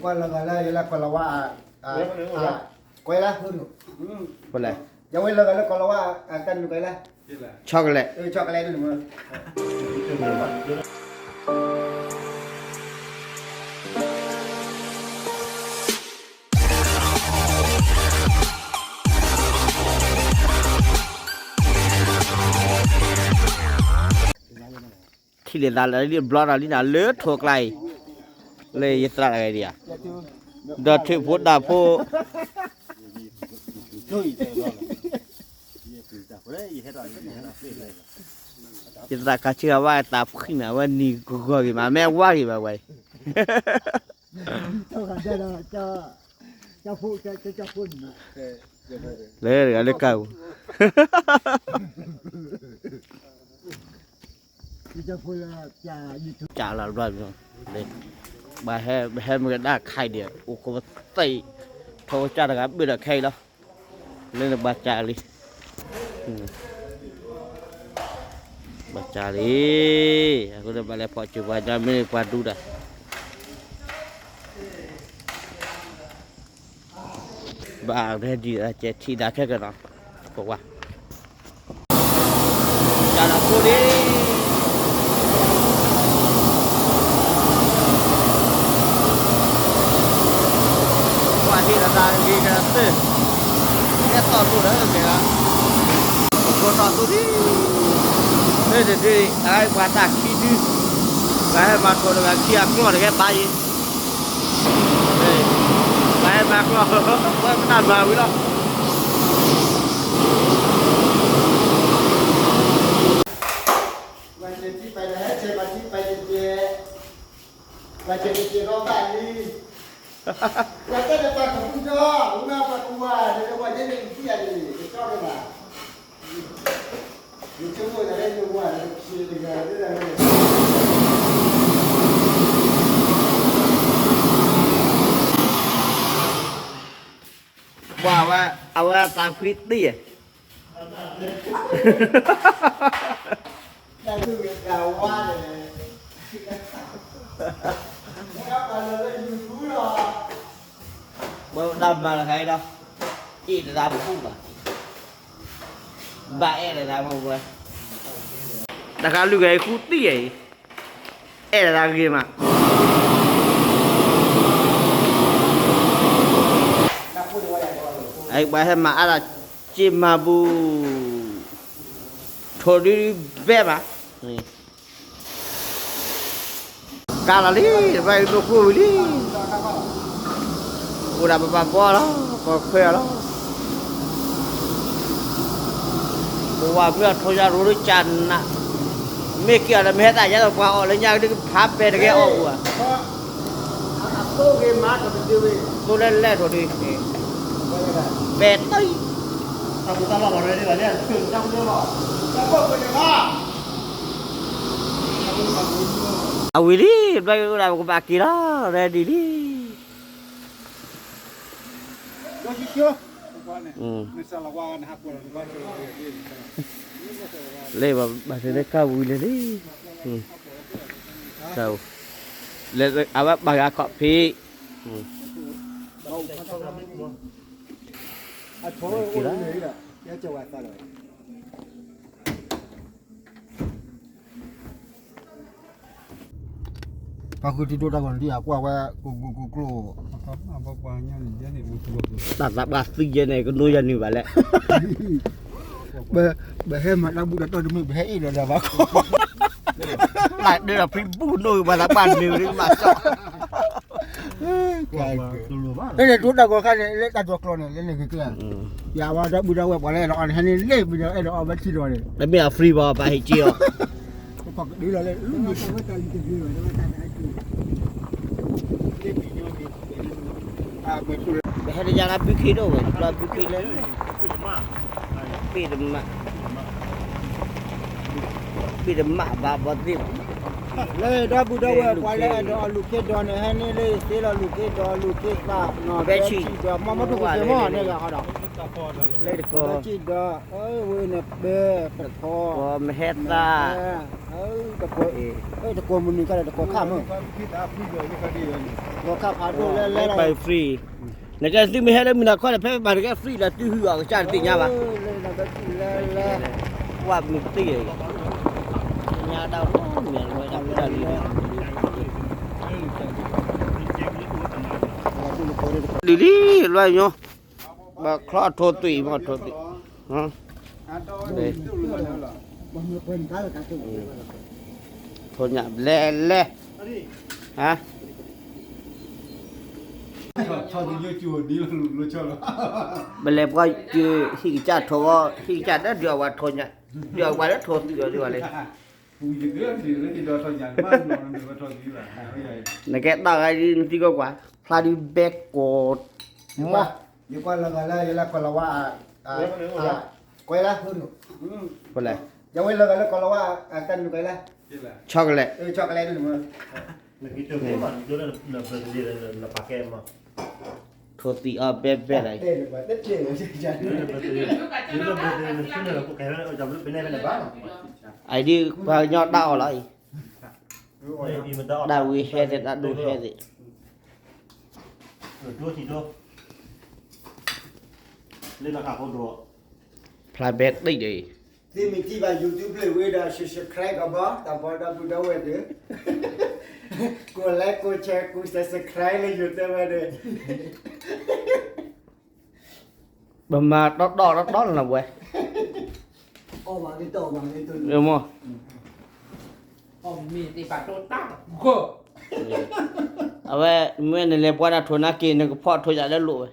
ကွၢ်လၢဂၤလၢယလၢကီၢ်လီၤဝါ, ကွဲလၢ, လဲၣ်, ယဝဲလၢဂၤလၢကီၢ်လီၤဝါ, တၢ်နုၤကွဲလၢ, chocolate, chocolate, ထံၣ်လိာ်သးလၢလံဘျီဒီးလံနၤလၢထိးကျါအံၤ, လၢယသရၣ်တဂၤဒံးဧါ, ဒီးထုးဖိတၢ်ဖိ, ယသရၣ်ကၤဆ့ဂၤဝါသးဖှံနၤဝဲနံၤကဂီၤဂ့ၤမး မ့ၢ်ဝါဂ့ၤဘၣ်ဝဲအံၤ လၢတဂၤလၢကၢ်ပူၤ, ကၢ်လီၤဘျီ, ဘၣ်ဟဲမ့ၢ်ကဒါခါအံၤဒီး အိၣ်ခိးပသံ, ထီၣ်ကစၢ်တဂၤဘၣ်ဒီးခဲအံၤလီၤ, လၢနဘၣ်ကၢ်လံ ဘၣ်ကၢ်လံ, အဃိဒီးဘၣ်လဲၤဖီၣ်စၢၤပှၤညီမ့ၢ်ပှၤဒူဒီး, ဘၣ် ready ဒီးကဲထံၣ်ဒၣ်ခဲကနီၤ, ပဝါ, ကၢ်လီၤဖိလံ ပှၤဟ့ၣ်လီၤသးဂ့ၤကဒီးသ့, ကဲသီၣ်သိဒီးမ့ၢ်လီၤ, ကဲသီၣ်သိလံ, မ့ၢ်တဒု, အပှၤသးခံဒု, ပှၤဟဲမၤထီၣ်တဂၤခံအကျီၢ်တကဲဘၣ်ယံၤ, ပှၤဟဲမၤကျီၢ်, ပှၤပတၢ်မၤဝံၤလီၤ. ပှၤကဲထံပၢၢ်ဒီးဟဲဆဲးပှၤထံပၢၢ်တကဲ, ပှၤကဲထံပၢၢ်ဒီးဘၣ်လံ, ပှၤတဲဒီးပှၤကပူၤဒီး, ဝဲပှၤကဝါဒီးပှၤတဲန့ၣ်ကသံၣ်ယၤန့ၣ် ကကၠီဒီးဘၣ်, ယဆိကမိၣ်ဒီးလၢယဝၤဒီးကဆံးတဂၤလၢ ပှၤဝဲ, အဝဲသးဖှံသံၣ်, တၢ်ဝါန့ၣ်, ဝဲတၢ်မၤလၢခါအံၤဒီး, အ့ၣ်တၢ်ပူၤဘၣ်, ဘၣ်အဲၣ်တၢ်မၤဝဲ, တၢ်ခါလုၢ်ဂၤအံၤဃူသံၣ်အံၤ, အဲၣ်တၢ်ဂ့ၤမး အပှၤဟဲမၤအါတၢ်က့မၤဘူၣ်, ထိၣ်ဒုဘဲဘၣ်, ကါလီၤလံ, တဘၣ်အံၤဒိၣ်ကိၢ်ဝံၤလံ, အိၣ်ဒၣ်ပပာ်ဘီလီၤ, ပခွဲးအီၤလီၤ, ပဝၤမ့ၢ်အထိၣ်ညါရိၤလၢကၢ်နး, မ့ၢ်က့ၤအီၤဒီးမ့ၢ်ဟဲသးယါဒီးပှၤအီၣ်လၢညါကဒုကဖးပဲာ်တဂဲၤအီၣ်ပူၤဧါ သိလဲၣ်လဲၣ်ထိၣ်ဒု, ပဲာ်တံၢ်, အဝံၤလံ, ဘျီဒ်ဒၣ်ပကဘၣ်က့ၤလီၤ, ready လံ. လၢဘၣ်ဘၣ်သ့ၣ်သ့ၣ်ကၢ်ဝံၤလံလံ, ကၢ်, လၢအဝဲပာ်ဂၤခီၣ်ဖံး, က့ၤလီၤ, ပှၤဃုထံဒိၣ်တၢ်ဂီၤန့ၣ်ဒ်အကွၢ်ဝဲ, ကျိၣ်ကျိၣ်ကျိၣ်, တၢ်သးပှၢ်သံယဲန့ၣ် ကနိယၤနုာ်ဘၣ်လဲၣ်, ပဟဲမၤတၢ်ဘူၣ်တၢ်တီၢ်တမုာ် ပဟဲအ့ၣ်ဒီးဒီးဘၣ်ခီ, တၢ်ဒဲးဒီးဖံဘူၣ်နိၣ်ဂ့ၤ ပှၤသးပှၢ်နုာ်လံမၤစီၣ် လၢန့ၣ် တိၢ်တၢ်ဂီၤခါန့ၣ် လၢတၢ်ဒိးကျီၢ်န့ၣ် လၢန့ၣ်ဂ့ၤကျဲ, ယဝဲဒီပုၢ်ဒီဝဲၢ်ပှၤလၢအဲၣ်ဒိးအီၤန့ၣ် ဟဲန့ၣ်လ့ၣ်ပဒီးအဲၣ်ဒိးအီၤဝဲထံဒီးန့ၣ်, တမ့ၢ်အ free ဘၣ် ပှၤဟ့ၣ်က့ၤအီၤ, ကီၢ်ကဒုလီၤလၢ ပဟဲတယါလၢဘုခ့ဒိၣ်ဝဲ ဘုခ့လၢ ပ့ၢ်တမး, ပ့ၢ်တမးဘၣ်ဘီသ့ၣ်ဘၣ်, လၢဒီပုၢ်ဒီဝဲၢ်ပှၤလၢအဲၣ်ဒိးအီၣ်လူၢ်ခ့ဒီးန့ၣ် ဟဲန့ၢ်လၢသ့လီၤ လူၢ်ခ့ဒီး လူၢ်ခ့သၣ်နီၤ ဘဲဆံၣ်ဒီး မ့ၢ်မ့ၢ်တကိးကဲမ့ၢ်န့ၣ်ဂၤဃီဒီး လၢတကိး ဘဲဆံၣ်ဒီး ဝဲန့ၣ်ဘဲပထီ ကိးမဟဲသၣ် တကိးမုၢ်နုာ်ခါဒီးတကိးခါမ့ၢ် တကိးခါဖးဒိၣ်လဲၣ်လဲၣ် free နကဲသုမ့ၢ်ဟဲလၢမုၢ်နၤခီဒီး ဖဲဘၣ်တကဲ free လၢသုဟုၣ်အီၤကစၢ်တသ့ၣ်ညါဘၣ် ကွၢ်မုၢ်သ့ၣ် ညါတၢ်အိၣ်မ့ၢ်ဝဲဒၣ်ပတၢ်လံ ဒ်လံ လွဲၢ်ညိ ဘၣ်ချီအထိသွံၣ်မ့ၢ်ထိသွံၣ် ထိၣ်ညၣ်ဘျဲလဲၣ် ဟါ ပလဲၤပှၤကဟံၣ်ကစၢ်ထိၣ်ဂီၤ ဟံၣ်ကစၢ်ဒီးဒုးအဝဲထိၣ်ညၣ် ဒုးအဝဲလၢထိသွံၣ်အီၤဒ်ဝဲလၢ နကဲတၢ်ဂၤဒ်နသံကွၢ်ကွၢ် ဖျါဒ်ဘဲကိးမီၢ် ယကွၢ်လၢဂၤလၢယလၢကီၢ်လီၤဝါ ကွဲလၢ ဖဲလဲၣ် ယဝဲလၢဂၤလၢကီၢ်လီၤဝါ တၢ်နုာ်ကွဲလၢ chocolate chocolate ထိသွံၣ်အီၤဘဲဘဲလီၤ အံၤဒ်ပှၤကညီတၢ်အီၣ်လီၤအံၤ တၢ်ဝံၤဟဲသ့ၣ် တၢ်ဒိၣ်ဟဲသ့ၣ် ဖျါဘဲတံၢ်ဒီးအံၤ သုမ့ၢ်ထံၣ်ဘၣ် YouTube လၢဝဲဒီး subscribe ကဘီ တၢ်ဘီဒီပုၢ်ဒီဝဲၢ်သ့ၣ် ကိး like ကိး share ကိး subscribe လၢ YouTube ဝဲဒီး ပမၤတီတီတီတီလီၤဝဲ မ့ၢ် အဝဲ မ့ၢ်နလဲၤပှၤနၤထိၣ်နၤက့ၤ နကဖီၣ်ထိၣ်ညၣ်လၢလိၣ်ဝဲ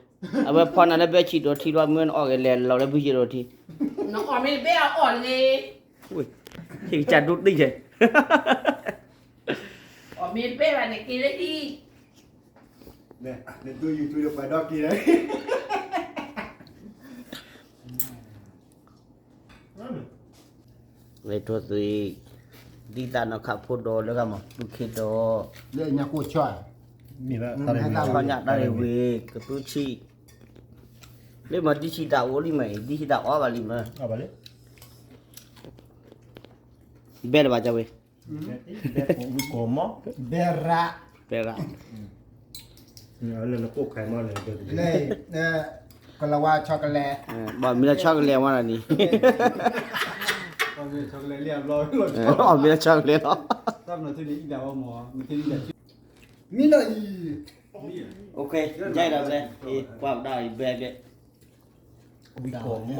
အဝဲဖီၣ်နၤလၢဘဲဆံၣ်ဒိၣ်ထံလီၤ မ့ၢ်နအီၣ်ကလဲၤလီၤလၢဘုယ့ၣ်ဒိၣ်ထံ နအီၣ်မ့ၢ်တဘဲအီၣ်န့ၣ် ဟံၣ်ကစၢ်ဒိၣ်တံၢ်ယဲၢ် အီၣ်မ့ၢ်တဘဲဘၣ်န့ၣ်က့ၤလၢဟံၣ် နဒိ YouTube ဒီးပှၤဒီက့ၤလၢ လၢထိသွံၣ် ဒ်သးနီၢ်ခးဖိဒီးလၢဂၤမး သူခ့ဒီး လၢညါကိၢ်ဆီ ဆီညၣ်တၢ်ရ့ဝ့ၤ ကသူဆံး လၢမၤဒ်ဆံးတၢ်အိၣ်လံမးအံၤ ဒ်ဆံးတၢ်အီၣ်ဘၣ်လံမး ဘဲလၢၤဘၣ်ကဝ့ၤ ဘဲရး ဘဲရး ကလၤဝါ chocolate ဘၣ်မ့ၢ်လၢ chocolate မးလီၤန့ၣ် အီၣ်မ့ၢ်လၢ chocolate လီၤ မ့ၢ်လီၤအံၤ ကွၢ်ဒၣ်အံၤဘဲဘဲ ဝံၤကိးမီၢ်